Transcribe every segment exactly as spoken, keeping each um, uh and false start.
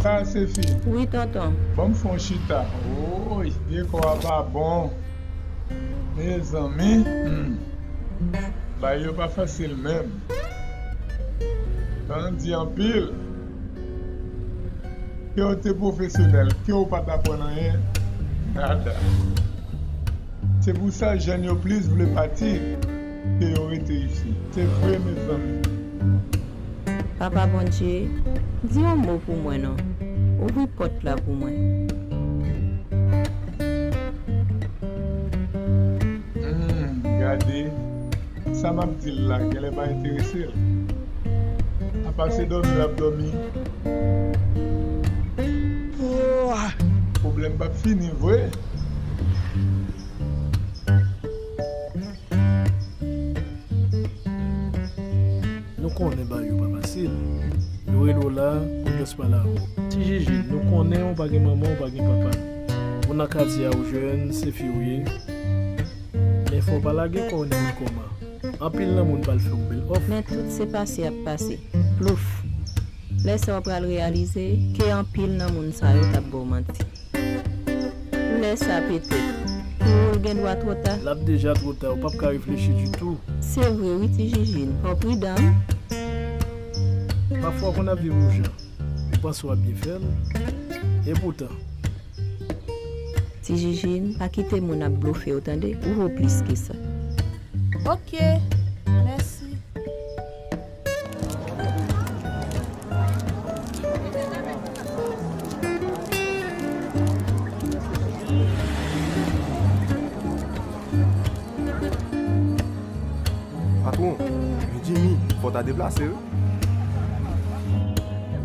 Sa se fi. Wi, tonton. Ban m fè yon chita. Woy, vye kò a pa bon. Mezanmi, hmm. Bagay yo pa fasil menm. Tan di anpil. Ke w te pwofesyonèl, ke w pa t aprann anyen, nada. Se pou sa jèn yo plis vle pati ke yo rete isit. Se vre, mezanmi. Papa Bondye, di yon mo pou mwen non. Ouvri pòt la pou mwen. Hmm, gade. Sa m ap di l la, genlè pa enterese l. Apa se dòmi l ap dòmi. Pwoblèm p ap fini vre. Nou konnen bagay yo pa fasil. Nou rele w la pou n jis pale avè w. Ti Jijin, nou konnen w pa gen manman, w pa gen papa. Ou nan katye a, ou jèn, se fi w ye. Men fò w pa lage kò w nenpòt kòman. Anpil nan moun pral fè w bèl òf. Men tout se pase y ap pase. Plouf! Lè sa w pral reyalize ke anpil nan moun sa yo t ap ba w manti. Lè sa petèt, pou ou l gen dwa twò ta. L ap deja twò ta, ou p ap ka reflechi ditou. Se vre wi, Ti Jijin. Fò w pridan wi. Pafwa w konn ap viv yon jan, ou panse w ap byen fè l, epoutan. Ti Jijin, pa kite moun ap blofe w tande, ou vo plis ke sa. Ok, mèsi. Patwon, men Jimmy, fò w ta deplase wi.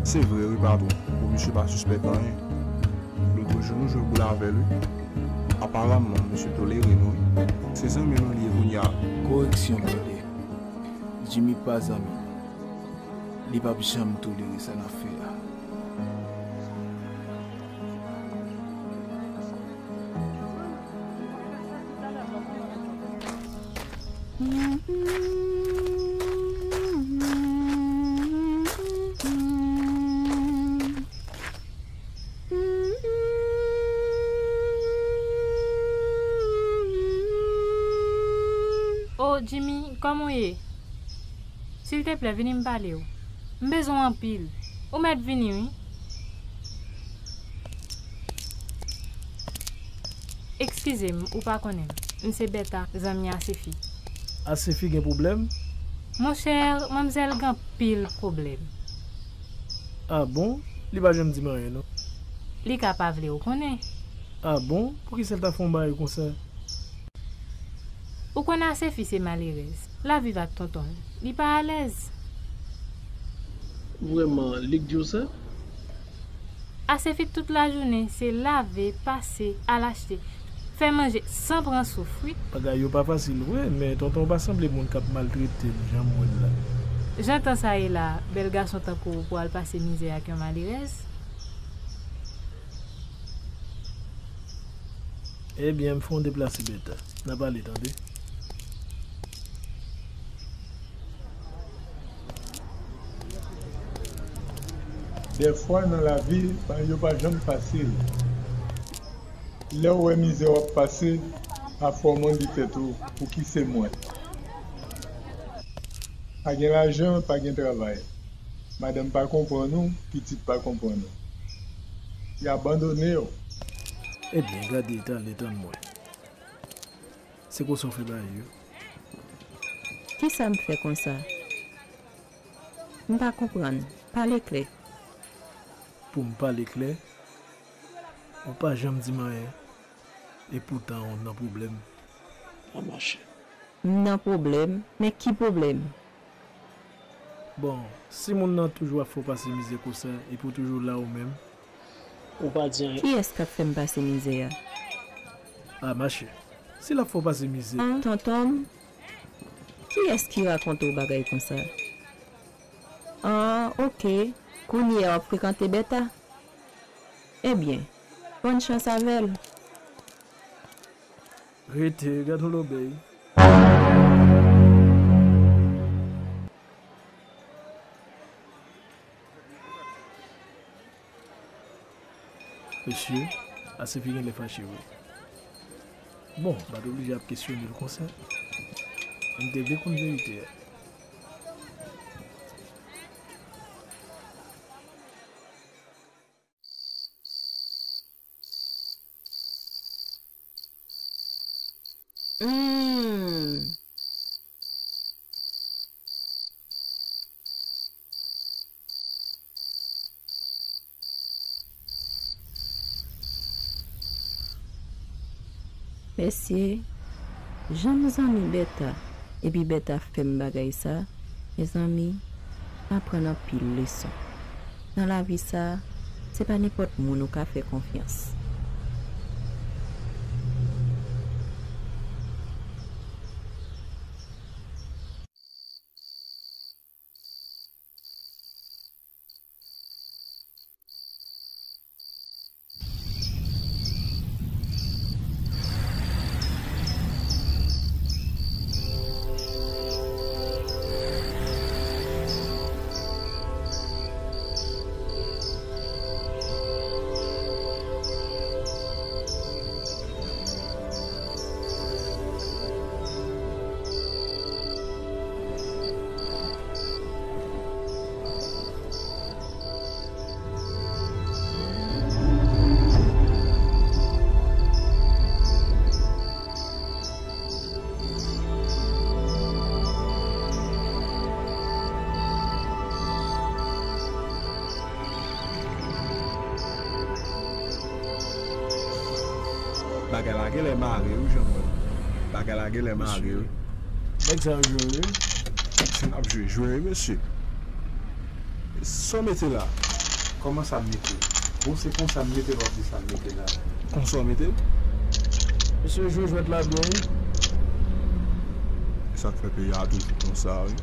Se vre wi patwon, bon misye pa sispèk anyen. Lòt jou nou jwe boul avè l wi. Aparamman misye tolere nou wi. Se zanmi nou li ye kounye a. Koreksyon blonde. Jimmy pa zanmi nou. Li p ap janm tolere sa n ap fè a. O Jimmy, kòman w ye? Silteplè, vini m pale w. M bezwen w anpil. Ou mèt vini, wi. Eskize m, ou pa konnen m. M se Bèta, zanmi Asefi. Asefi gen pwoblèm? Monchè, manmzèl gen anpil pwoblèm. A bon? Li pa janm di m anyen, non. Li ka pa vle w konnen. A bon? Poukisa l ta fè yon bagay konsa? Ou konn Asefi se malerèz. L ap viv ak tonton l. Li pa alèz. Vrèman, li k di w sa? Asefi tout lajounen, se lave, pase, al achte, fè manje, san pran souf, wi. Bagay yo pa fasil vre, men tonton w pa sanble moun k ap maltrete l jan m wè l la. Jan tan sa ye la, bèl gason tankou w pou al pase mizè ak yon malerèz? Ebyen, m fè w deplase Bèta. N a pale, tande. Dèfwa nan lavi, bagay yo pa janm fasil. Lè w wè mizè w ap pase, pafwa w mande tèt ou, pouki se mwen? Pa gen lajan, pa gen travay. Madanm pa konprann ou, pitit pa konprann ou. Y abandone w. Ebyen, gade, tande, tann mwen. Se konsa w fè bagay yo? Kisa m fè konsa? M pa konprann. Pale klè. Pou m pale klè? Ou pa janm di m anyen. Epoutan ou nan pwoblèm. Pa mache. M nan pwoblèm? Men ki pwoblèm? Bon, si moun nan toujou ap fè w pase mizè konsa, epi w toujou la ou menm. Ou pa di anyen. Kiyès k ap fè m pase mizè a? A, mache. Si l ap fè w pase mizè. An, tonton m? Kiyès ki rakonte w bagay konsa? An, oke. Kounye a w ap frekante Bèta? Ebyen, bòn chans avè l. Rete, gad yon lòbèy. Mesye, Asefi genlè fache vre. Bon, m pa t oblije ap kesyone l konsa. M te vle konn verite a. Hmm. Mesye, jan m zanmi Bèta, epi Bèta fè m bagay sa, mezanmi, m aprann anpil leson. Nan lavi sa, se pa nenpòt moun ou ka fè konfyans. Bagay la genlè mare wi, jan m wè. Bagay la genlè mare wi. Nèg sa yo jwe wi. N ap jwe, jwe wi, mesye. Sa w mete la? Kòman sa m mete? Bon, se konsa m mete l, w ap di sa m mete la. Konsa w mete l? Mesye, jwe jwèt la byen wi. E sa k fè peyi a toujou konsa wi.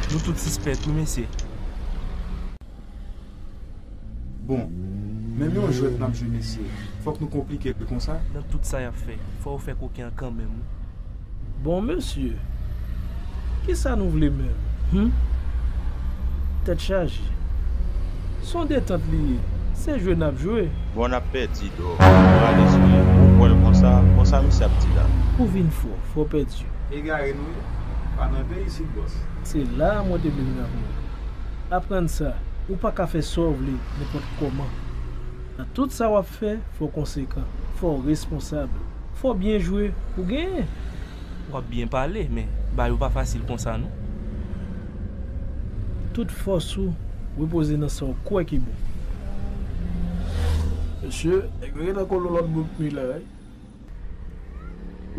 Nou tout sispèk wi, mesye. Bon, menm yon jwèt n ap jwe, mesye. Fòk nou konplike l konsa? Nan tout sa y ap fè, fò yo fè koken an kanmenm wi. Bon, mesye, kisa nou vle menm? Hum? Tèt chaje. Se yon detant li ye. Se jwe n ap jwe. Bon, n ap pèdi, dò. Malezman, ou kwè l konsa? Konsa misye ap di la. Pou vin fò, fò pèdi. Egare nou ye. Pa nan peyi isit, bòs. Se la a mwen te vle vin ak mwen. Aprann sa, ou pa ka fè sa w vle nenpòt kòman. Nan tout sa w ap fè, fò w konsekan, fò w responsab, fò w byen jwe pou w genyen. W ap byen pale, men bagay yo pa fasil konsa non. Tout fòs ou repoze nan sa w kwè ki bon. Mesye, nèg yo gentan kole w lòt bout mi la wi.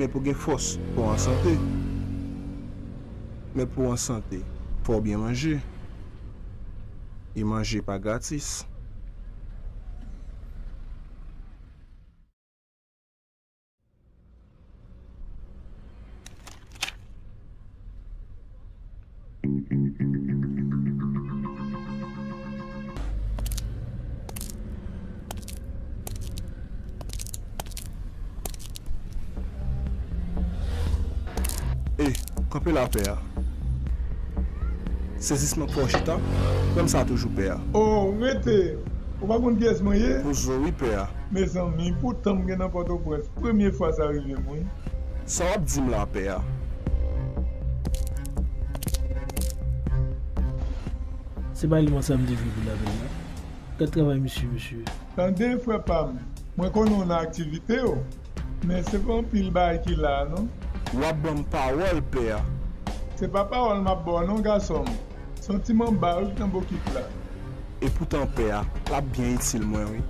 Men pou gen fòs, fò w an sante. Men pou w an sante, fò w byen manje. E manje pa gratis. Ey, kanpe la, pè a. Sezisman k fè w chita, pran m sa toujou, pè a. O, rete! Ou pa konn kiyès mwen ye? Pou zo wi, pè a. Mezanmi, poutan m gen nan Pòtoprens. Premye fwa sa rive m, wi. Sa w ap di m la, pè a? Se pa li mwen sa m te jwe pou l avè l la. Gad travay misye, mesye. Tande, frè pa m, mwen konnen w nan aktivite w, men se pa anpil bagay ki la a, non. W ap ban m pawòl, pè a. Se pa pawòl m ap ba w, non, gason m. Se yon ti manba, wi, k nan bokit la. Epoutan, pè a, l ap byen itil mwen, wi.